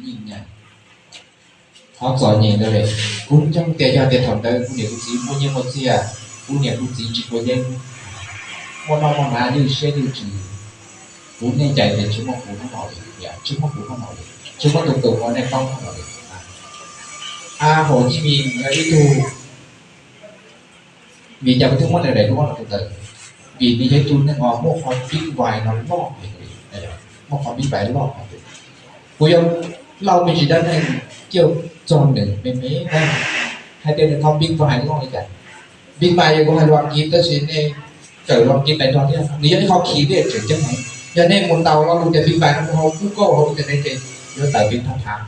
Yeej nyam, qhov txom nyem ntawd, kuv ntseeg tias yog tias thaum ntawd kuv niam kuv txiv muaj nyiaj muaj txiag, kuv niam kuv txiv tsis quav yeeb, muaj noj muaj hnav ywj siab ywj ntsws, kuv yeej cais tias tsis muaj kuv hnub no li, tsis muaj kuv hnub no li, tsis muaj tus tus uas nej paub hnub no li. A, Hồ Chí Minh yog ib tug, vim cas kuv thiaj muab nws daim duab no rau ntawd? Vim nws yog ib tug neeg uas muaj qhov pib vais no loj heev li, muaj qhov pib vais loj heev li. Kuv yuav lau me ntsis dab neeg coj txog nws me me na, hais tias nws qhov pib vais loj li cas. Pib vais yog kuv hais lus Askiv tab sis nej kawm lus Askiv pes tsawg thiab, nws yog ib qho khi dej tseem ceeb heev. Yog nej mus ntaus lo lus tias pib vais no rau hauv Google hauv internet ces yuav tawm pib thab thab.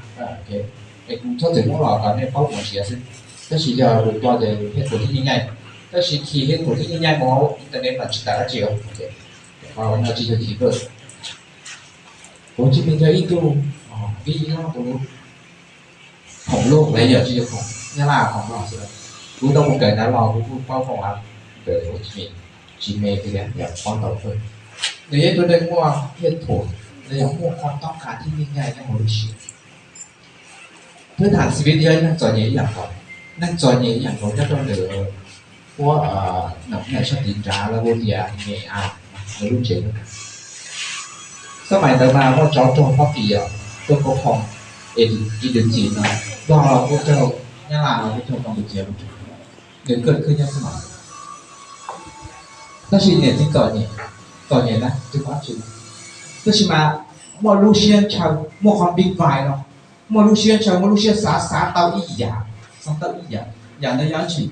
Es kuv txhob txwm muab los kom nej paub mus siav xwb. Tab sis yog lus nplog ces thiaj thaum thiab nyij nyaij, tab sis khi thiab thaum thiab nyij nyaij mus hauv internet mas tsis tawm dab tsi os. Qhov no tsis yog khi dej. Kuv tsis me yog ib tug, ib yog tus khoom luj lawm yog tsis yog khoom Nyab Laj khoom no xwb. Kuv tau mus kawm nrad los kuv kuj paub khoom av, kawm Hồ Chí Minh tsis me tiag, yog paub ntau kawg. Nws yog ib tug neeg muaj thiaj thuam, nws yog muaj qhov tob qab thiab nyij nyaij nyob hauv lub siab. Thwb tham xis vib yog neeg txom nyem ib yam nkaus, neeg txom nyem ib yam nkaus nyob rau ntawm huab, nam sab tid nrad lawv hu tias me a, lawv lub tsev. Xab maim ntawd mas muaj tsov rog Fab Kis os, tuaj kaub phoom, es ib tug txiv no, Nplog los kuj raug, Nyab Laj los kuj raug, Campuchia los kuj raug, nws kawg khwb nyob xab maim. Tab sis niam txiv txom nyem, txom nyem na, tsis muaj dab tsi. Tab sis mas muaj lub siab ntshaw, muaj qhov npib vais no, muaj lub siab ntshaw, muaj lub siab xav, xav tau ib yam, xav tau ib yam. Yam ntawd yog dab tsi?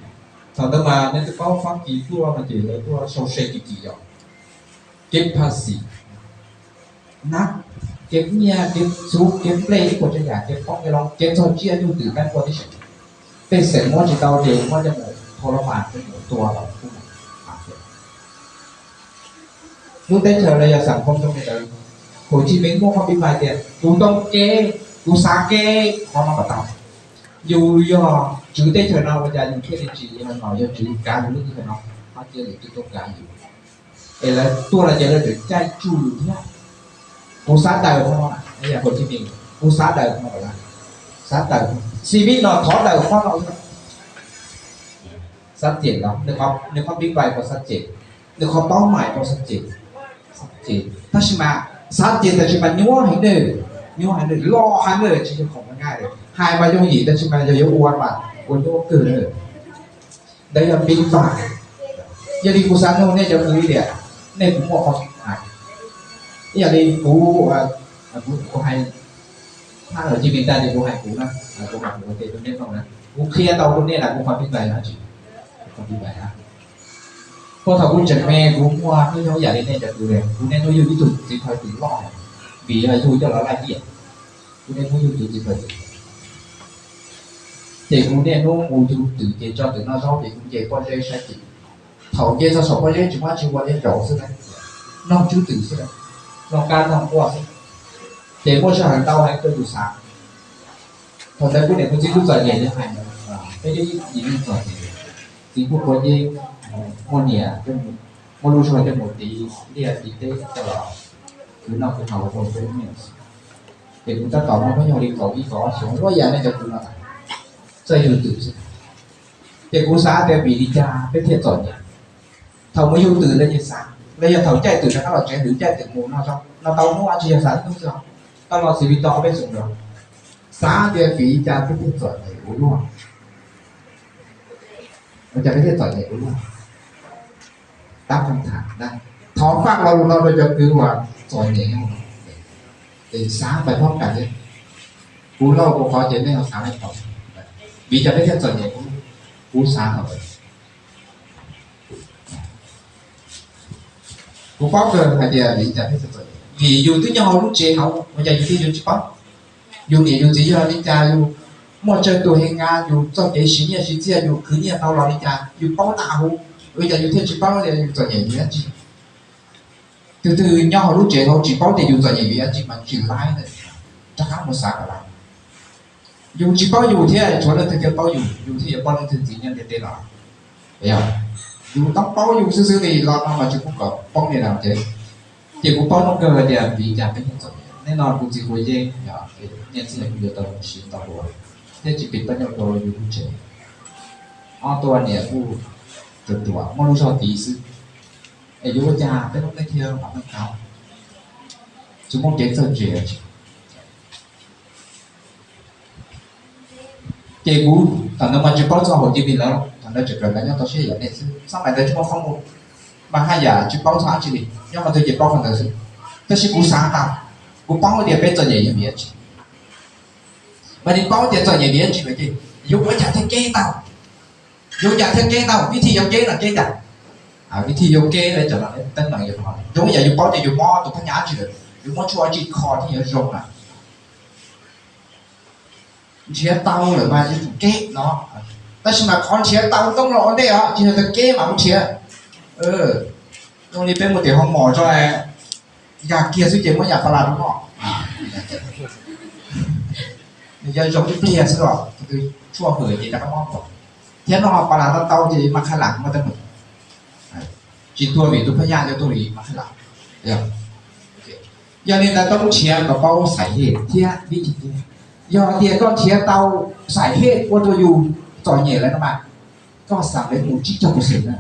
Thaum ntawd mas nej twb paub Fab Kis tuaj no ces lawv tuaj sau se kim kim yom, kev phaj xim na, kev nyiaj, kev txhuv, kev nplej, ib puas tsav yam, kev poob kev loo, kev txog tsiaj nyuj twm qaib npua tib si. Tej xeem muab tsis tau ces muab coj mus thau los mas coj mus tua los kuj. Lub teb chaws los yog xam khoob rau li ntawd, Hồ Chí Minh muaj qhov npib vais tias kuv toob kev, kuv xav kev qhov no kom tau. Yus yog tswv teb chaws no ua cas yus thiaj li tsis yog no, yog tswv kav yus lub teb chaws no, qhov cia lwm tus tuaj kav yus. Es lawv tuaj no ces lawv tseem caij tsuj yus thiab. Kuv xav daws qhov no, Hồ Chí Minh, kuv xav daws qhov no, xav daws, xis vib no thov daws qhov no. Xav cem no, nws qhov npib vais kuj xav cem, nws qhov paub mais kuj xav cem, xav cem. Tab sis mas xav cem tab sis mas nyuaj heev na, nyuaj heev na, loj heev na, tsis yog khoom nyaj li. Hais mas yooj yim tab sis mas yog yuav ua mas ua nyuaj kawg na. Ntawd yog npib vais. Yog li kuv xav nug nej cov kwv tij tias, nej puas muaj qhov hais? Ib yam li kuv, kuv hais, thab los cia li tag li kuv hais kuv na, kuv hais kuv ua tes rau nej mloog na, kuv qhia tau rau nej lawm kuv qhov npib vais yog dab tsi. Qhov npib vais na, puag thaum kuv tseem me kuv muaj hnub nyoog ib yam li nej cov kwv li, kuv niaj hnub yug ib tug txiv thawj twm loj, vim yog yug coj los laij tiam, kuv niaj hnub yug tus txiv thawj twm. Ces kuv niaj hnub mus yug twm ces tso twm noj zaub ces kuv nce pob zeb saib twm. Thaum nce txog saum pob zeb tsis muaj dab tsi ua, nyob zaum xwb na, noog tswb twm xwb, noog kab noog quaj xwb. Ces muaj sij hawm ntau heev rau yus xav. Thaum ntawd kuv niam kuv txiv kuj txom nyem li hais, peb yeej txom nyem, txiv kuj quav yeeb, muaj niam, muaj lub zog coj mus tiv liaj tiv teb coj los khwv noj khwv haus rau peb niam. Ces kuv tab tom muaj hnub nyoog li kaum ib kaum ob xyoo, luag yam nej cov kwv no, txawj yug twm xwb. Ces kuv xav tias vim li cas peb thiaj txom nyem. Thaum mus yug twm lawv yeej xav, los yog thaum caij twm rov qab los tsev, hwv caij twm mus no, no tau hnub tsis yog xav hnub xwb, tau los xis vib tau peb xyoo lawm. Xav tias vim li cas peb thiaj txom nyem ua luaj, ua cas peb thiaj txom nyem ua luaj. Tab meeg tham na, thov faj lo lus no rau cov kwv uas txom nyem, es xav pais pab kam thiab. Kuv lauj kuv qhov ces nej ho xav li tau, vim cas peb thiaj txom nyem ua luaj. Kuv xav tau, kuv paub kawg hais tias vim cas peb thiaj txom nyem, vim yus twb nyob hauv lub tsev hauv ua cas yus thiaj yuav tsis paub. Yus niam yus txiv yog li cas, yus muaj tsawg tus hee nqa, yus txoj kev siv nyiaj siv txiaj, yus khwv nyiaj tau los li cas, yus paub tas huv, ua cas yus thiaj tsis paub tias yus txom nyem vim dab tsi. Tus twg nyob hauv lub tsev hauv tsis paub tias yus txom nyem vim dab tsi mas tsis laib, rov qab mus xav kom laib. Yus tsis paub yus thiab tshuav leej twg thiaj paub yus, yus thiaj yuav paub leej twg ntxiv nyob ntiaj teb no. Yus tau paub yus xwb xwb li los no mas tsis pub kom poob li na. Ces kuv paub hnub kawg hais tias vim cas peb thiaj txom nyem. Hnub no kuv txiv hu yeeb, nyiaj txiag kuv yuav tau mus siv tau ua, thiab tsis pim paj nyuj rau yus lub tsev. Ob tug niam kuj ruam ruam muaj lub zog tid xwb, es yuav ua cas peb lub neej thiaj mam meej tau, tsis muaj kev txawj ntse. Ces kuv thaum ntawd mas tsis paub txog Hồ Chí Minh lawm, thaum ntawd tseem kawm ntawv nyob tau siab yam nej xwb, xab mais ntawd tsis muaj qhob mus, mas haj yam tsis paub txog dab tsi li, nyob qhov twg ces paub qhov ntawd xwb. Tab sis kuv xav tas, kuv paub tias peb txom nyem yog vim dab tsi, mas nws paub tias txom nyem vim dab tsi lawm ces yuav ua cas thiaj keb tau, yuav ua cas thiaj keb tau, vib thij yuav keb no keb cas, vib thij yuav keb lawm cov no teeb meem yuav, yuav ua yam yus paub tias yus mob tus phab nyaj dab tsi lawm, yus muab tshuaj dab tsi kho thiaj yuav zoo na. Nrhiav tau lawm mas yuav tsum keb no, tab sis mas qhov nrhiav tau toob los ua ntej os, tsis yog tias keb mas mus nrhiav. Zoo li peb mus tim hoo mom tso, yam kiag xwb ces muab yam pas las rau noj, nws yuav zoo ib pliag xwb los tshuaj hwm ces rov qab mob nkaus, thiab noj pas las tau tau ces mas qhab lam muaj teeb meem, tsis tuag vim tus phab nyaj, yuav tuag vim mas qhab lam. Yog li ntawd tau nrhiav kom paub xais hej thiab vib thij keb. Yog tias koj nrhiav tau xais hej ua rau yus txom nyem lawm no mas, koj xam lawv mus tsib caug percent na,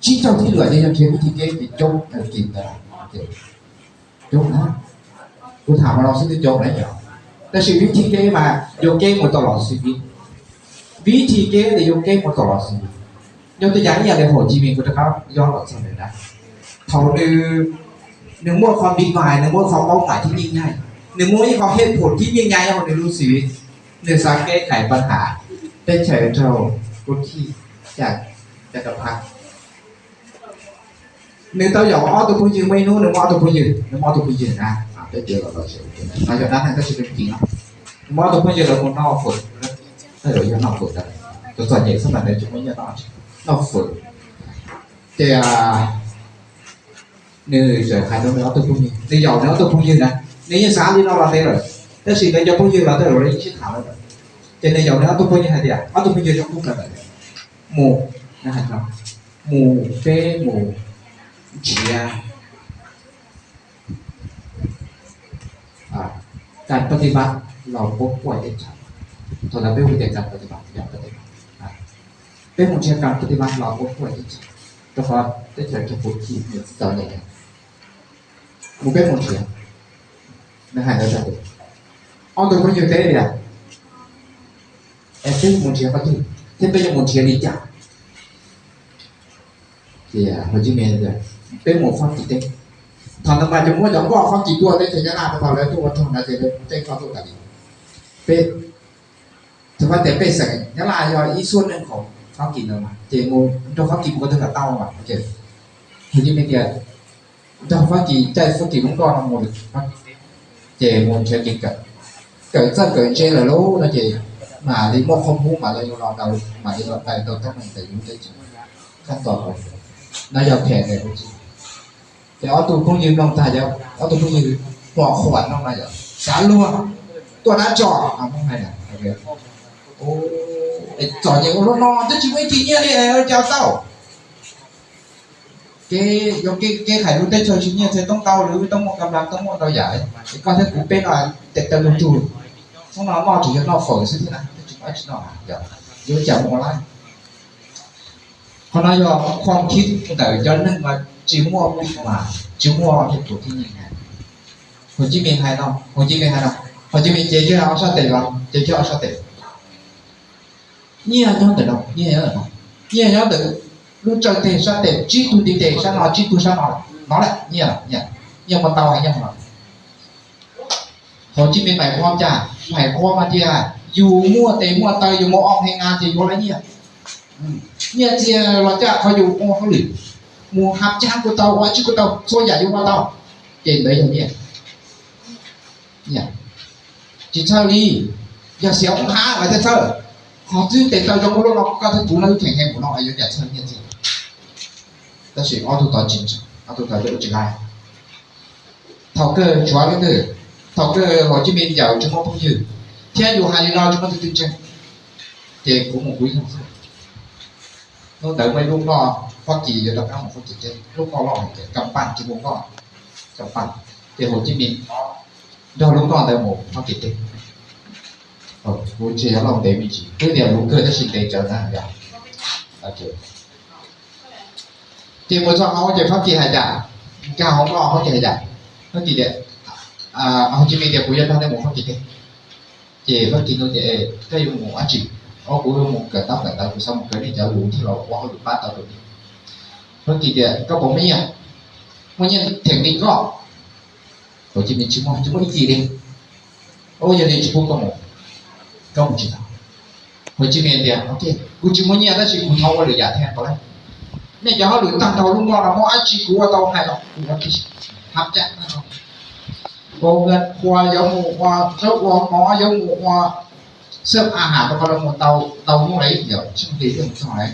tsib caug thib lawm ces yog nrhiav vib thij keb ces coob tag kis ntawd. Coob na, kuv tham mas los xwb twb coob lawm yom. Tab sis vib thij keb mas yuav keb mus tau los xwb, vib thij keb li yuav keb mus tau los xwb. Nyob twj ywm ib yam li Hồ Chí Minh kuv rov qab yob los txog ntawd na, thaum nws, nws muaj qhov npiv mais, nws muaj qhov paub mais thib nyeej nyaij, nws muaj ib qhov hej phoom thib nyeej nyaij nyob hauv nws lub xis viv, nws xav keb khais paj ham teb chaws raug kub thij, caj, caj rau phab. Nws tau yaum ob tug phooj ywg, muaj ib hnub nws muaj ob tug phooj ywg, nws muaj ob tug phooj ywg na, peb tias los los no yog dab neeg tab sis nws muaj ob tug phooj ywg lawv mus noj fawm, yog noj fawm, cov txom nyem xwb mas lawv tsis muaj nyiaj noj, noj fawm. Ces nws txawm hais rau nws ob tug phooj ywg, nws yaum nws ob tug phooj ywg na, nws yeej xav li no los ntev lawm, tab sis nws cov phooj ywg los tej zaum lawv yeej sib tham lawm. Ces nws yaum nws ob tug phooj ywg hais tias, ob tug phooj ywg zoo nkauj kawg lawm, mus, mus peb mus nrhiav kas pab ti vaj los puab kuaj teb chaws. Thaum ntawd peb hu tias kas pab ti vaj, peb mus nrhiav kas pab ti vaj los puab kuaj teb chaws, rau qhov teb chaws raug puv thij, nws txawv ntawd. Mus peb mus nrhiav. Nws hais ntawd rau kuv, ob tug phooj ywg teb tias, es peb mus nrhiav qhov twg thiab peb yuav mus nrhiav li cas? Ces Hồ Chí Minh tias, peb mus Fab Kis teb. Thaum ntawd mas cov muab cov nkoj Fab Kis tuaj teb chaws Nyab Laj, thaum lawv tuaj ua rog ntawd ces lawv tej nkoj tuaj tas li. Peb, thaum pab tias pej xeem Nyab Laj yog ib suab neeg qhov Fab Kis ntawd mas ces mus nrog Fab Kis mus qhov twg los tau mas ces Hồ Chí Minh tias, nrog Fab Kis, caij Fab Kis lub nkoj no mus, ces mus nrhiav kev kawm, kawm txawj kawm ntse lawm lauj no ces mam li muaj qhov muab mam li los daws, mam li los daws tau teeb meem ntawm yus teb chaws. Khab tos no yog phem ntawm ces ob tug phooj ywg mloog tag, ob tug phooj ywg huam huam no mas yog xav luag tuaj dab tso, txom nyem ua luaj no twb tsis muaj ib tug nyiaj li, ua cas tau kev, yuav kev, kev hais lus teb chaws tsis nyiaj txiag toob ntau, lwm toob muaj kam lam toob muaj ntau yam, es koj thiab kuv peb no tes taw lug tug, hnub no noj tsuas yog noj fawm xwb thiab na, twb tsis muaj dab tsi noj, yuav cas mus ua laib. Qhov no yog khom khib ntawm cov neeg uas tsis muaj, tsis muaj tej tus thib nyiaj nyaij. Hồ Chí Minh hais no, Hồ Chí Minh hais no, Hồ Chí Minh ces kiag ob sab tes los, ces kiag ob sab tes. Nyiaj nyob ntawm no, nyiaj nyob ntawm no, nyiaj nyob ntawm lub tsaws teg sab tes, tsib tug ntiv tes sab no, tsib tug sab no, no lawm nyiaj, nyiaj muaj tau heev nyob no. Hồ Chí Minh mais qhuav cas, mais qhuav mas tias yus muaj tes muaj taw, yus mus ua hee na ces yuav lawv nyiaj. Nyiaj txiag los caj qhov yus ua hauj lwm, mus hav cag kuj tau, ua tsi kuj tau, txhua yam yus ua tau, ces ntawd yog nyiaj. Tsis txhawj li, yog xiam oob hav mas thiaj txhawj. Qhov twb tes taw zoo ua luaj no, koj thiab kuv no wb kheev heev mus no yuav cas txhawj nyiaj txiag. Tab sis ob tug tod tsis, ob tug tod ua tsis laiv. Thaum kawg tshuav leej twg? Thaum kawg Hồ Chí Minh yawm tsis muaj phooj ywg, thiab yus hais li no tsis muaj tus twg ntseeg, ces kuv mus kuv ib leeg xwb. Hnub ntawd muaj ib lub nkoj Fab Kis yuav rov qab mus Fab Kis teb, lub nkoj loj heev, kam paj tsis muaj nkoj, kam paj, ces Hồ Chí Minh nrog lub nkoj ntawd mus Fab Kis teb. Kuv tsis yog lauj ntev me ntsis, twb tias lus kawg tab sis ntev tsawv na yog. Ces mus txog hauv ces Fab Kis hais tias, nkag hauv nkoj Fab Kis hais tias, Fab Kis tias, Ho Chi Minh tias kuv yuav nrog nej mus Fab Kis teb. Ces Fab Kis nug tias, koj yuav mus dab tsi? Os, kuv yuav mus kawm ntaub kawm ntawv, kuv xav mus kawm nej cov lus thiaj los ua hauj lwm pab tau tus. Fab Kis tias, koj puas muaj nyiaj? Muaj nyiaj them li koj. Ho Chi Minh tsis muaj, tsis muaj ib kis li. Os, yog li tsis pub koj mus, koj mus tsis tau. Ho Chi Minh tias, kuv tsis muaj nyiaj tab sis kuv thov ua lwm yam thiab tau lauj. Nej cov hauj lwm tag nrho lub nkoj no muaj dab tsi kuv ua tau hais los kuv ua tib si. Hab cab, ua yuav mus ua zaub ua mov, yuav mus ua xab a has rau qhov lawv mus tau tau hnub lawm yom, tsheej hli thiaj mus txog lawm.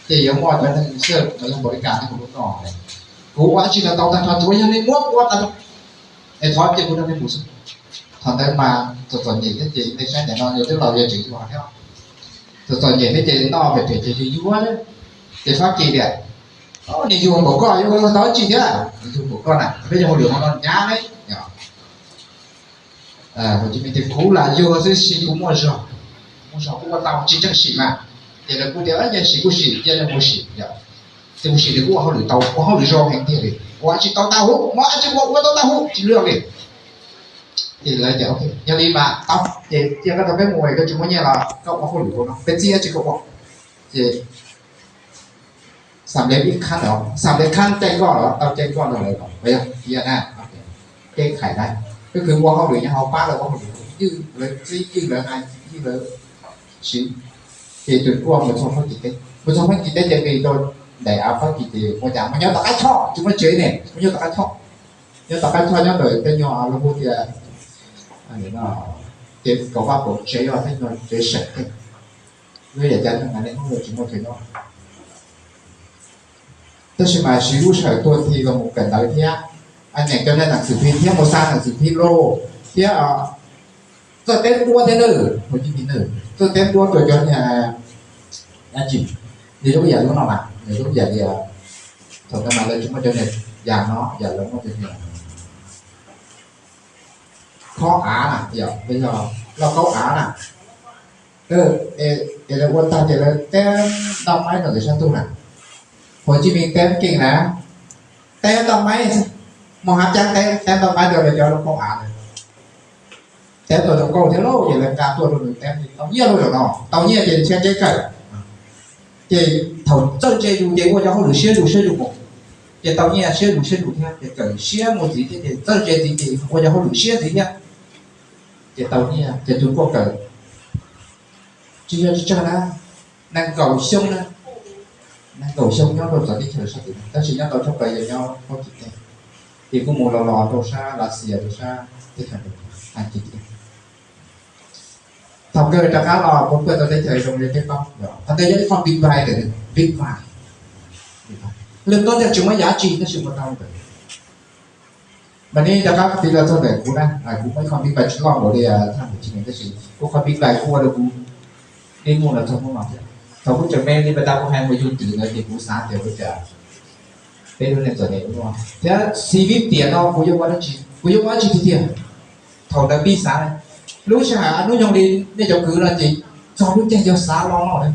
Ces yuav muaj cov neeg xab mas yog npaum li cas nej mus lub nkoj, kuv ua dab tsi los tau tag nrho, tsuav yog nej muab kuv ua tag nrho. Es thov cia kuv nrog nej mus xwb. Thaum ntawd mas txom txom nyem thiab ces nej saib ntawm no yog twb laus yog tseem yuag thiab. Txom txom nyem thiab ces noj phem phem ces yus yuag. Ces Fab Kis tias, niag yug npaum koj yuav ua tau dab tsi thiab? Yug npaum koj na, peb cov hauj lwm no hnyav ne. Ho Chi Minh tias, kuv lam yug xwb sis kuv muaj zog, muaj zog kuj ua tau tsis tseem sim mas. Ces lawv kuj tias, sim kuj sim, cia nws mus sim. Ces mus sim nws kuj ua hauj lwm tau, ua hauj lwm zoo heev tiag li, ua tsis tau tau huv, muaj dab tsi ua ua tau tau huv tsis luag li. Ces lawv tias, yog li mas tau, ces cia koj nrog peb mus, koj tsis muaj nyiaj los koj ua hauj lwm rau no, peb txib dab tsi koj ua. Ces xam lev ib khab los, xam lev khab caij nkoj los, tau caij nkoj no lawm los, yog tias na, kev khais na, koj kwv ua hauj lwm nyob hauv pab lawv ua hauj lwm, ywj lawv txib, ywj lawv hais, ywj lawv siv. Ces tus kuj mus txog Fab Kis teb, mus txog Fab Kis teb ces nqis rau daim av Fab Kis ces ua cas mus nyob tom qab choj, tsis muaj tsev ne, mus nyob tom qab choj. Nyob tom qab choj nyob ntawm tej nyuag lub hu tias, ces kaum vaj kaum tsev, tej nyuag tsev seem tej, lub yam cas neeg hauv tsis muaj chaw nyob. Tab sis mas siv lub sij hawm tuag ti los mus kawm ntawv thiab, nyeem cov neeg xwm phim thiab mus xa neeg xwm phim lauj, thiab txawj teb duab thiab na, mus cib ti na, txawj teb duab rau cov niag dab tsi, nws zoo ib yam li no mas, nws zoo ib yam li, thaum ntawd mas lawv tsis muaj cov niag yam no, yam lawv muaj cov niag khob av na, yog lauj kaub av na. Es lawv ua tag ces lawv teb ntau maib rau ntawm sab tug na. Hu Ci Mij teb keej na, teb ntau maib, mus hav caab teb, teb ntau maib rau lawv cov lauj kaub av na. Teb tau zoo nkauj thiab lauj, ces lawv nqa tuaj rau nws teb, tau nyiaj lauj zaum no, tau nyiaj ces nrhiav kev kawm. Ces thaum txawj ntse yus ces ua cov hauj lwm siab zus siab zus mus, ces tau nyiaj siab zus siab zus thiab, ces kawm siab mus ntxiv thiab, ces txawj ntse ntxiv ces ua cov hauj lwm siab ntxiv thiab, ces tau nyiaj, ces tus kuj kawm tsis yog tsis tsawg na, nees nkaum xyoo na, nees nkaum xyoo nyob rau txawv teb chaws sab tid, tab sis nyob tau tshaj plaws yog nyob Fab Kis teb, ces kuj mus los los rau sab Lav Xias, rau sab teb chaws Askiv teb. Thaum kawg rov qab los kuj kawg tau teb chaws zoo li peb paub, qhov ntawd yog ib qho big five, big five. Lwm tus tias tsis muaj yam tsi tab sis ua tau ntawd. Mas neb rov qab tiv los txog ntawm kuv na, kuv muaj ib qho big five tsis loj npaum li thaj mus tsis mus tab sis kuv qho big five kuj ua rau kuv neb mus los txog hnub no thiab. Thaum kuv tseem me li pas tas kuv hais mus yug twm ntawd ces kuv xav tias ua cas peb lub neej txom nyem ua luaj thiab, xi vib tiam no kuv yuav ua dab tsi, kuv yuav ua dab tsi tiag tiag. Thaum ntawd pib xav, lub sij hawm hnub nyoog li nej cov kwv no ces txog lub caij yog xav lo no lawm.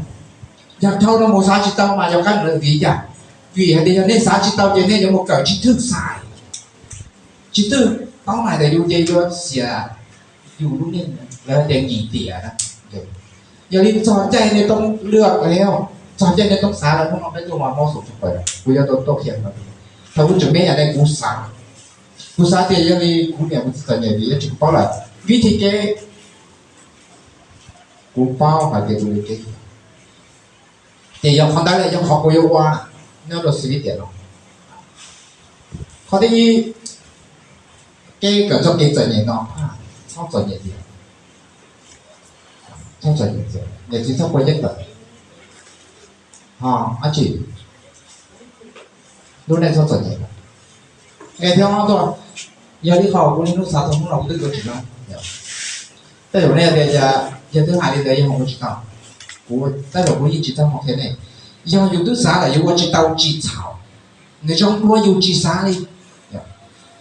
Yog dhau no mus xav tsis tau mas yog qab ntawd vim cas? Vim hais tias yog nej xav tsis tau ces nej yuav mus kawm tsib thwj xais, tsib thwj, paub hais tias yus ces yuav xiam yus lub neej, lawv hais tias nkim tiam na. Yog li txog caij nej toob lwaj li, txog caij nej toob xav lawm, hnub no peb tuaj mas mob xum tshaj plaws, kuv yuav tau tuaj qhia no. Thaum kuv tseem me yam li kuv xav, kuv xav tias yog li kuv niam kuv txiv txom nyem vim yog tsis kuv paub lawm, vib thib keb kuv paub hais tias kuv li keb, ces yog qhov ntawd yog qhov kuv yuav ua nyob rau xi vib tiam no. Qhov thib ib, kev kawm txoj kev txom nyem no, txhob txom nyem tiag, txhob txom nyem tiag, niam txiv txhob quav yeeb lawm. Ho dab tsi? Lub neej txhob txom nyem. Nqe thib ob tuaj, yog li qhov kuv niaj hnub xav txog hnub no kuv twb ua tsis tau. Tej zaum nej tias yog twb hais li ntawd yog ua tsis tau, kuv tej zaum kuv yeej tsis tau qhia nej, yog yus twb xav lawm yus ua tsis tau tsis txhaum, nws zoo dua yus tsis xav li.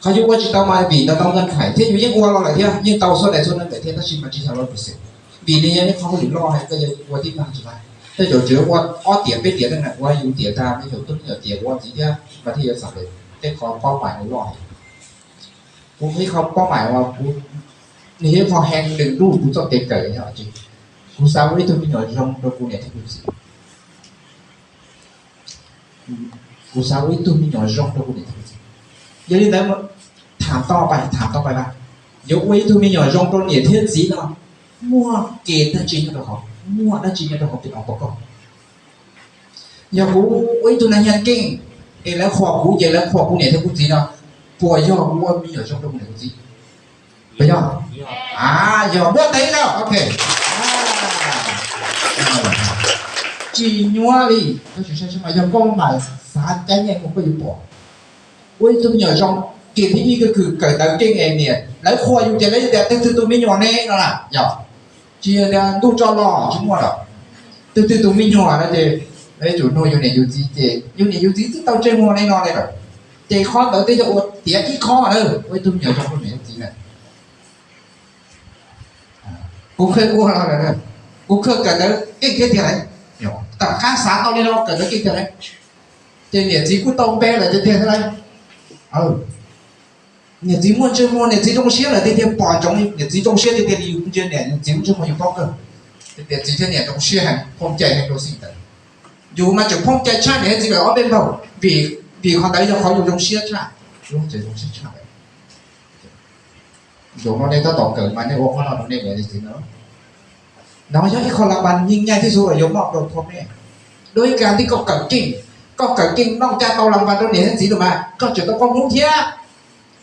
Qhov yus ua tsis tau mas vim ntau ntau nkaj nkhais thiab yus yeej ua los lawm thiab yeej tau xua dais xua neeg lawm thiab tab sis mas tsis yog lawv pes xeem. Vim nws yog ib qho hauj lwm loj heev koj yog ua tib neeg tsis tau. Tej zaum tsuas ua ob tiam peb tiam tej na ua yus tiam tag me nyuam tub me nyuam tiam ua ntxiv thiab mas thiaj yuav xam lawm tej qhov paub mais nws loj heev. Kuv ib qho paub mais uas kuv, nws yog ib qho heev nws nruj kuv txoj kev kawm yog kuv xav ua ib tug me nyuam zoo rau kuv niam thiab kuv txiv. Kuv xav ua ib tug me nyuam zoo rau kuv niam thiab kuv txiv. Yog li ntawd, tham tau pais tham tau pais na, yuav ua ib tug me nyuam zoo rau niam thiab txiv no, muaj kev dab tsi nyob rau hauv, muaj dab tsi nyob rau hauv pem no pom koj? Yog kuv ua ib tug neeg nyiag keej es lawv qhuas kuv ces lawv qhuas kuv niam thiab kuv txiv no, puas yog kuv ua me nyuam zoo rau kuv niam kuv txiv? Puas yog? A, yog muab tev na, ok. Tsis nyuaj li, koj tsis saib mas yog koj mam xav caij nyiaj mus koj yuav pom. Ua ib tug me nyuam zoo, kev thib ib kawg kws kawm ntawv keej es niam lawv qhuas yus ces lawv tias twg twg tus me nyuam ne no na yog. Tsis yog tias ntuj tso los tsis muaj lawm. Twg twg tus me nyuam no ces lawv tsum nug yus niam yus txiv ces yus niam yus txiv twb tau ntsej muag li no li lawm. Ces qhov ntawd twb yog ua tiav ib qho na, ua ib tug me nyuam zoo rau niam txiv na. Kuv kheev ua, kuv kheev kawm ntawv keej thiab tiag lawm. Tom qab xav tau li no kawm ntawv keej tiag lawm. Ces niam txiv kuj tau npe lawm tiag tiag thiab lawm. Niam txiv muaj ntsej muag, niam txiv zoo siab lawm tiag tiag, pom ntsoov niam txiv zoo siab tiag tiag li yus ntsia niam yus txiv muaj ntsej muag yus paub kawg. Niam txiv thiab niam zoo siab heev, phooj cai heev rau xij ntawd. Yus mas tseem phooj cai tshaj niam thiab txiv lawm ob peb npaug, vim qhov ntawd yog qhov yus zoo siab tshaj, yus tseem zoo siab tshaj lawm. Zaum no nej tab tom kawm mas nej ua qhov no rau nej niam nej txiv no. No yog ib qho las npas nyiaj nyaij thiab xwb uas yuav moj rau phom mej. Dua ib kas ntij koj kawm keej, koj kawm keej noj caj tau las npas rau niam thiab txiv lawm mas koj tseem tau koob hmoov thiab.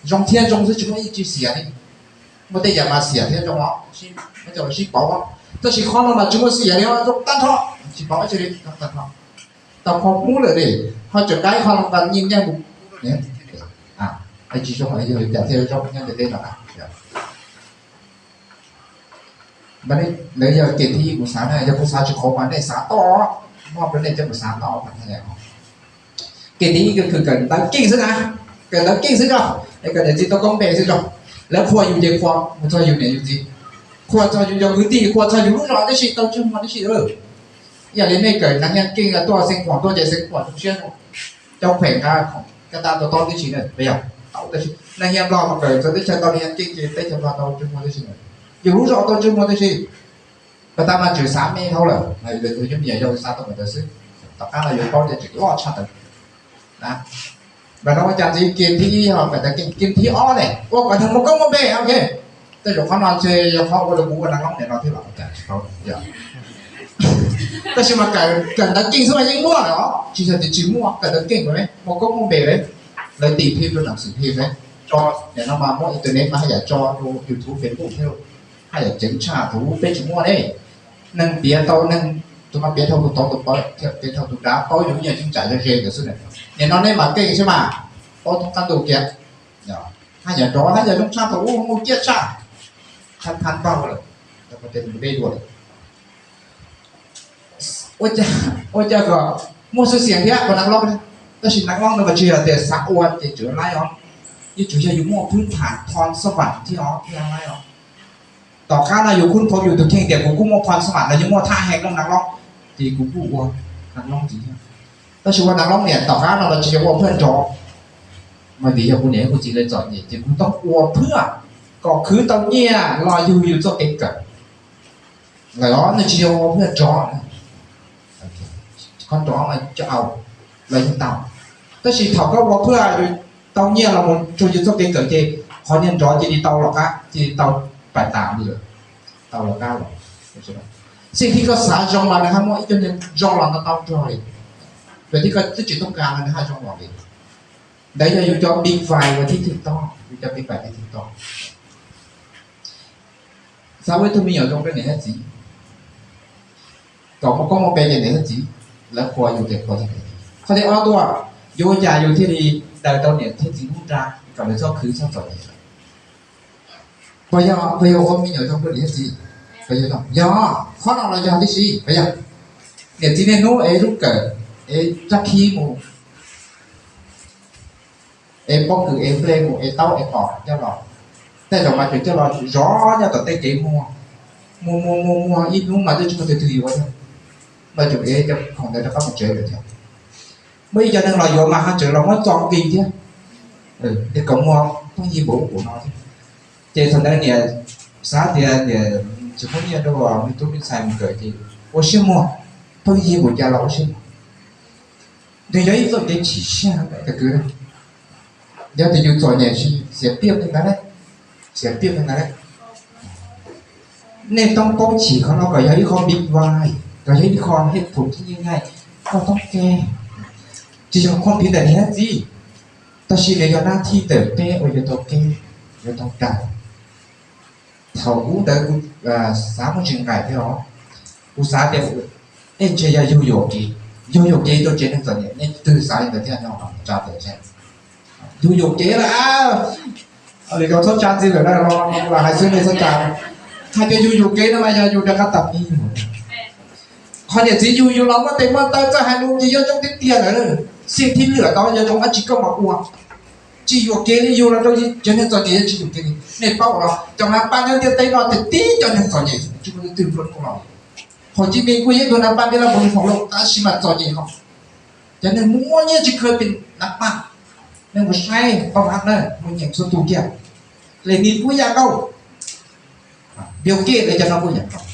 Zoo thiab zoo xwb tsis muaj ib tsi xiam li. Muaj tej yam mas xiam thiab zoo os, muab coj los sib pauv os. Tab sis qhov no mas tsis muaj xiam li os, zoo tag nrho, tsis pauv ib tsi li, zoo tag nrho. Tau koob hmoov lawm li, ho tseem kav ib qho las npas nyiaj nyaij mus. Tsis zoo yog cas thiaj zoo nyob ntawm tej no na. Ntawd yog kev thib ib kuv xav na, yog kuv xav tsis qhov mas nej xav toj, moj rau nej coj mus xav toj. Kev thib ib kawg kawm ntawv keej xwb na, kawm ntawv keej xwb tso, es kom niam txiv tau koob npe xwb tso. Lawv qhuas yus ces qhuas mus txog yus niam yus txiv, qhuas txog yus cov kwv tij, qhuas txog yus lub zos tib si, tau ntsej muag tib si. Yam li nej kawm neeg nyiaj keej tuaj xeev Khuam tuaj ces xeev Khuam zoo siab, cov phem nqa kaj tag to tob tib si na, puas yog? Tau tib si. Neeg nyiaj Nplog mas kawm txawv teb chaws tau neeg nyiaj keej ces teb chaws Nplog tau ntsej muag tib si na, yus lub zos tau ntsej muag tib si. Pas tas mas tseem xav me dhau lawm, yus cov me nyuam yaus xav tau ntawd xwb. Tom qab no yuav paub tias tseem loj tshaj tawm. Mas no ua cas ntxiv kev thib ib yog kawm ntawv keej, kev thib ob ne ua kom neeg muaj koob muaj npe, ok. Tej zaum qhov no ntshe yog qhov ua rau kuv ua neeg loob nim no thiab los cas tsis paub. Tab sis mas kawm ntawv keej xwb mas yeej muaj lawm os, tsis yog tias tsis muaj, kawm ntawv keej mas muaj koob muaj npe lawm. Lawv tis phim rau nam xim phim ne, tso, nim no mas muaj internet mas haj yam tso rau YouTube, Facebook thiab, haj yam ceev tshaj thaum ub peb tsis muaj ne. Neeg piav tau neeg, tus no piav dhau tus tod tus pawg, piav dhau tus dav, paub yus me nyuam ceeb tsam yog ze ntawd xwb na. Nim no nej mam keej xwb mas, paub thoob qab ntuj kiag. Haj yam nrov haj yam zoo tshaj thaum ub, muaj ciaj tshaj, thab thab npauj lawm, dej dua lawm. Ua cas kom muaj xwm xiam thiab ua neeg loob, tab sis neeg loob no mas tsis yog tias xav ua ces tsuas laib os, yeej tsuas yog yus muaj phwb tham thon xab vam thiab os thiaj laib os. Tom qab no yus kuj pom yus tus kheej tias kuv kuj muaj phon xab vam los yog muaj thaj heev lub neeg loob, ces kuv kuj ua neeg loob ntxiv thiab. Tab sis ua neeg loob niam tom qab no los tsis yog ua phwj nrov, mas vim yog kuv niam kuv txiv lawv txom nyem ces kuv tau ua phwj kom khwv tau nyiaj los yug yus txoj kev kawm lawm os, nws tsis yog ua phwj nrov. Qhov nrov mas coj au los yeej tau, tab sis thaum koj ua phwj yus tau nyiaj los mus rau yus txoj kev kawm ces qhov niag nrov cia li tau los qab, cia li tau pais tas li lawm, tau los qab los. Xij thiab koj xav zoo los nws haj muaj ib co niag zoo los no tau nrog li, yog thiab koj twb tsis tooj kas los nws haj zoo los li. Ntawd yog yus cov pib vais uas thiaj thwj toj, yus cov pib vais thiaj thwj toj. Xav ua ib tug me nyuam zoo rau niam thiab txiv, kom muaj koob muaj npe ces niam thiab txiv lawv qhuas yus ces qhuas tag. Qhov thib ob tuaj, yuav ua cas yus thiaj li daws tau niam thiab txiv lub nra kom lawv txhob khwv txhob txom nyem? Puas yog, puas yog ua me nyuam zoo rau niam thiab txiv? Puas yog? Yog, qhov no los yog tib si, puas yog? Niam txiv niaj hnub ev lub kawm, ev rab khib mus ev pob kws, ev nplej mus, ev taub ev qos coj los. Tej zaum mas tseem coj los zov nyob tom tej kev muag, muag muag muag muag ib hnub mas twb tsis muaj leej twg yuav thiab. Mas tseem ev cov khoom ntawd rov qab mus tsev lawm thiab. Muaj ib co neeg los yuav mas ho tseem los muab txo nqi thiab, kom muaj phooj ywg npaum ub npaum no thiab. Ces thaum ntawd niam xav tias niam tsis muaj nyiaj rau me tub me ntxhais mus kawm ces ua siab muag, phooj ywg npaum cas los ua siab muag. Nws yog ib txoj kev chim siab tag kis. Yog tias yus txom nyem xiam piaj li ntawd, xiam piaj li ntawd, nej toob paub chim qhov no kom yog ib qho npiv vais, kom yog ib qho hej pum thiab nyiaj nyaij, koj toob ke. Tsis yog qhov npiv ntawm niam thiab txiv, tab sis nws yog nab thij ntawm peb uas yuav tau kev, yuav tau dag. Thaum ub ntawd kuv xav muaj tsis nqaim thiab os. Kuv xav tias, nej ntshe yog yug yuam kev, yug yuam kev rau tsev neeg txom nyem, nej twg xav li ntawd thiab nyob tsa tes seb. Yug yuam kev lawm, lwm zaus txhob tsa ntxiv lawm, los hais xwb nej txhob tsa. Hais tias yug yuam kev no mas yog yus rov qab tas pib. Qhov niam txiv yug yus los muab tes muab taw txawj hais lus ces yog zoo tiag tiag lawm. Xij thib lwm tod yog zoo dab tsi koj mam ua. Tsis yuam kev li yug los rau tsev neeg txom nyem, yog tsis yuam kev li. Nej paub los cov mas pab nyob ntiaj teb no tiag tib cov neeg txom nyem tsis muaj leej twg nplua nuj los. Qhov tsis me kuj yeej tus nas paj ntiaj teb no mus hauv lawm tab sis mas txom nyem no. Cov neeg muaj nyiaj tsis kheev pes nav paj, nej mus saib tau hab na, muaj nyiaj txhua tus kiag. Lem nis kuj yam nkaus, Bill Gates lawv cov no kuj yam nkaus.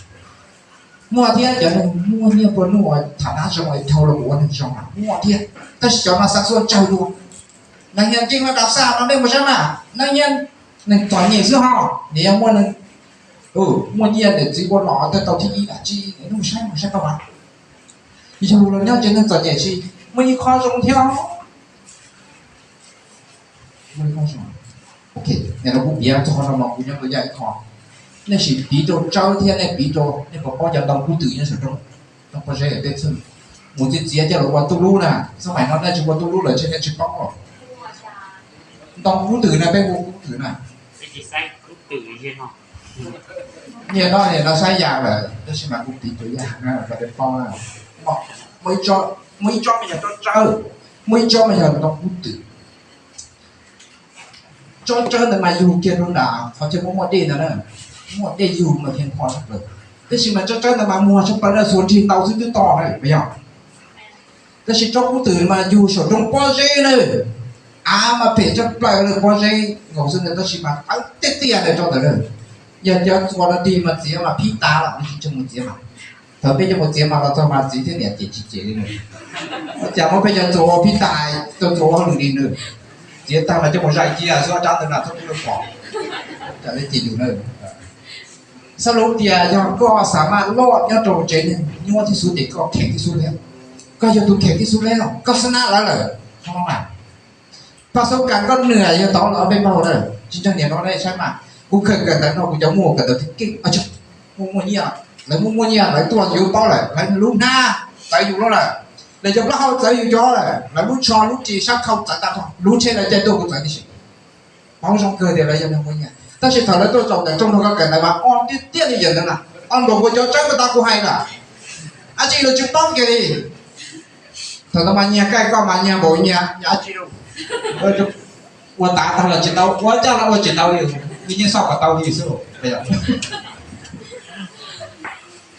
Muaj thiab cov neeg muaj nyiaj nplua nuj tham nab zoo es dhau los mus ua neeg zoo mas muaj thiab, tab sis cov no xav xuaj tsawg dua. Neeg nyias ncees mas kam xav no nej mus saib mas, neeg nyias neeg txom nyem xwb ho, nws yog muaj neeg muaj nyiaj niam txiv ua nom tej tau thib ib dab tsi, nej mus saib mus saib tau mas. Yug los nyob tsev neeg txom nyem tsis muaj ib qho zoo thiab. Nim no kuv piav txog qhov no mas kuv nyob rau yaj ib qho. Nej sim piv rau Tsawb thiab nej piv rau, nej puas paub cov ntoo kub twm nyob saum roob, roob pob zeb tej txheej, mus txiav txiav coj los ua tub lub na. Xab maim no nej tsis ua tub lub lawm ntshe nej tsis paub los. Ntoo kub twm na, peb hu kub twm na. Niaj no niaj no saib yam lawm tab sis mas kuv piv rau yaj na, kom nej paub na. Muaj ib tsob mas yog tsob tsawb, muaj ib tsob mas yog ntoo kub twm. Tsob tsawb ntawd mas yug kiag rau nram qhov chaw muaj muaj dej ntawd na, muaj dej yug mas thiaj nqho tshaj plaws. Tab sis mas tsob tsawb ntawd mas muag tshaj plaws na, xuas nrig ntaus xwb twb to na, puas yog? Tab sis tsob kub twm mas yug saum roob pob zeb na, av mas phem tshaj plaws na, pob zeb nkaus xwb ntawd tab sis mas tawv tiag tiag ntawd tsob ntawd na. Yog cov txuas no tig mas txiav mas phib tas lawm, tsis tshua mus txiav mas. Thaum peb cov mus txiav mas los txog mas txiv thiab niam cem tsis cem li na. Cas muab peb cov txuas ua phib tas, cov txuas ua hauj lwm li na. Txiav tag mas coj mus zais cia xwb, ob rab ntawd na txhob pub rau pom. Cas li ces yus na. Xab lub tias yog koj xav maj loj nyob rau tsev neeg nyuaj tib xub ces koj kheev tib xub thiab. Koj yog tus kheev tib xub thiab, koj xab nab lawv lawm. Paj xub kas koj nws yog tod los peb npaug na, tsis ntseeg niam no nej saib mas. Kuv khaws kawm ntawv no kuv cov muag kawm ntawv thiab keej, muaj muaj nyiaj, lawv muaj muaj nyiaj lawv tuaj yuav paub lawm, lawv lub hnab txawv yus lub lawm, lawv cov plaub hau txawv yus cov lawm, lawv lub tsho lub ris sab khau txawv tag, lub tsheb lawv caij tuaj kuv txawv tib si. Paub zoo kawg tias lawv yog neeg muaj nyiaj, tab sis thaum lawv tuaj zaum ntawm rooj no koj kawm ntawv mas o tiag tiag li yawm ntawd na, o npaum nkaus cov tsawb puag ta kuv hais na. Ab tsi lawv tsis paub kiag li. Thaum no mas nyiag kaij koj mas nyiag npaum nyiag ab tsi, ua tav tag los tsis tau, ua caj los ua tsis tau li, nyiag xoj kom tau li xwb.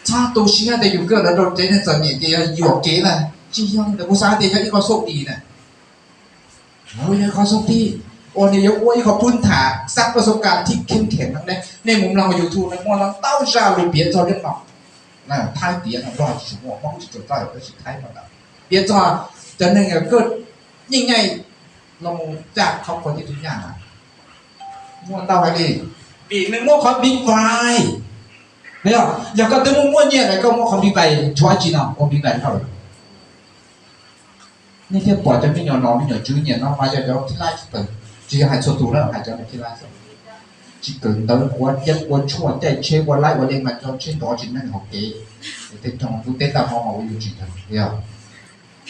Txhob tu siab tias yus kawm ntawv rau tsev neeg txom nyem ces yog yuam kev na, tsis yog, kuv xav tias yog ib qho xauj tis na. Yog qhov xauj tis uas nws yuav ua ib qho pub tham xab paj xauj kas thib kheeb kheem no ne, nej mus mloog YouTube no muaj ntau zaj lus piav txog lub no. Thaib piav no, Nplog tsis tshua muaj, Hmoob tsis tshua txawj, tab sis Thaib muaj ntau. Piav txog cov neeg kawj nyeej nyaij los mus caj khaub khuab tib tug nyaj na, muaj ntau hais li. Vim nws muaj qhov npiv vais. Yog koj twb muaj muaj nyiaj lawm koj muaj qhov npiv vais tshuav dab tsi no ua npiv vais rau lawm? Nej thiaj pom cov me nyuam nom me nyuam tswv nyiam no mas yog cov khib laib tsis tawm, tsis yog hais txhua tus na, hais cov khib laib xwb. Tsis kawm ntawv, ua yeeb ua tshuaj, caij tsheb ua laib ua leej mas cov tsheb ntov tsis meej hauv kev. Tej roog lub teb tag hmo mas ua yus tsis ntseeg.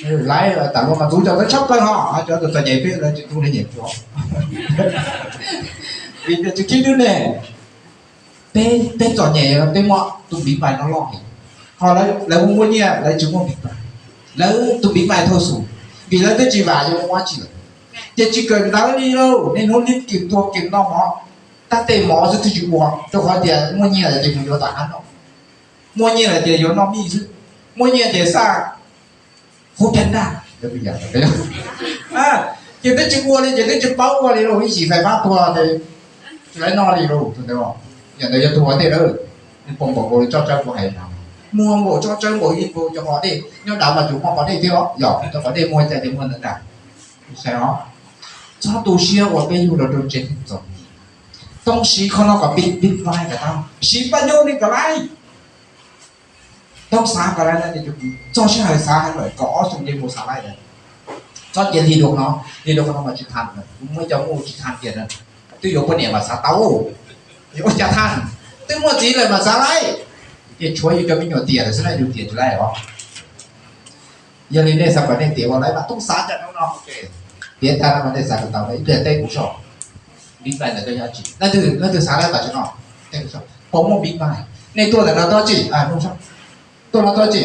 Laiv tas luag mas ntxub cov ntawd tshaj plaws ho, cov txom nyem peb lawv tsis ntxub li nyuam qhuav. Vim tias tsis khib nws ne, peb txom nyem peb muaj tus npiv vais no loj heev. Ho lawv muaj muaj nyiaj lawv tsis muaj npiv vais, lawv tus npiv vais thauj xus, vim lawv twb tsis vam yuav muaj dab tsi lawm. Ces tsis kawm ntawv li lauj, niaj hnub nim kiag tuag kiag noj mov, tab tej mov xwb twb tsis ua, rau qhov tias muaj nyiaj lawm ces mus yuav tom qab noj, muaj nyiaj lawm ces yuav noj mij xwb, muaj nyiaj ces xaj hub caj daj. Ces twb tsis ua li, ces twb tsis paub ua li lauj, ib chim fais fab tuag ces tsis lawv noj li lauj. Yam ntawd yog tus ua dej lawm, nws pom npaum nkaus li tsob tsawb kuv hais no, muag npaum tsob tsawb npaum li nkaus cov qos dej, nyob dav mas tsuas muaj qos dej thiab os, yog cov qos dej muag cas ces muag ntawd ntag. Saib os, txhob tu siab uas peb yug los rau tsev neeg txom nyem. Tooj siv qhov no kom pib pib vai kom tau, siv paj nyuj li kom laij. Tooj xav kom laij, txog sij hawm xav heev lawm, kaum ob xyoo ces mus xav laij lawm. Txhob cia li dua no, li dua no mas tsis tham lawm, kuv muaj ib co muaj tsis tham tias na, twb yuav poj niam mas xav tau, yuav ua cas tham, twb muaj txiv lawm mas xav laij. Ces tshuav yus cov me nyuam tiam lawm xwb na, yus tiam tsis laij os. Yog li nej xav kom nej tiam ua laij mas tooj xav cov no no, tiam tag no mas nej xav kom tau, ib pliag teb kuv soj. Pib vai ntawm koj yog tsi, leej twg xav laij tam sim no, teb kuv soj, puas muaj pib vai? Nej tuaj ntawm no tau tsi? Tuaj no tau tsi?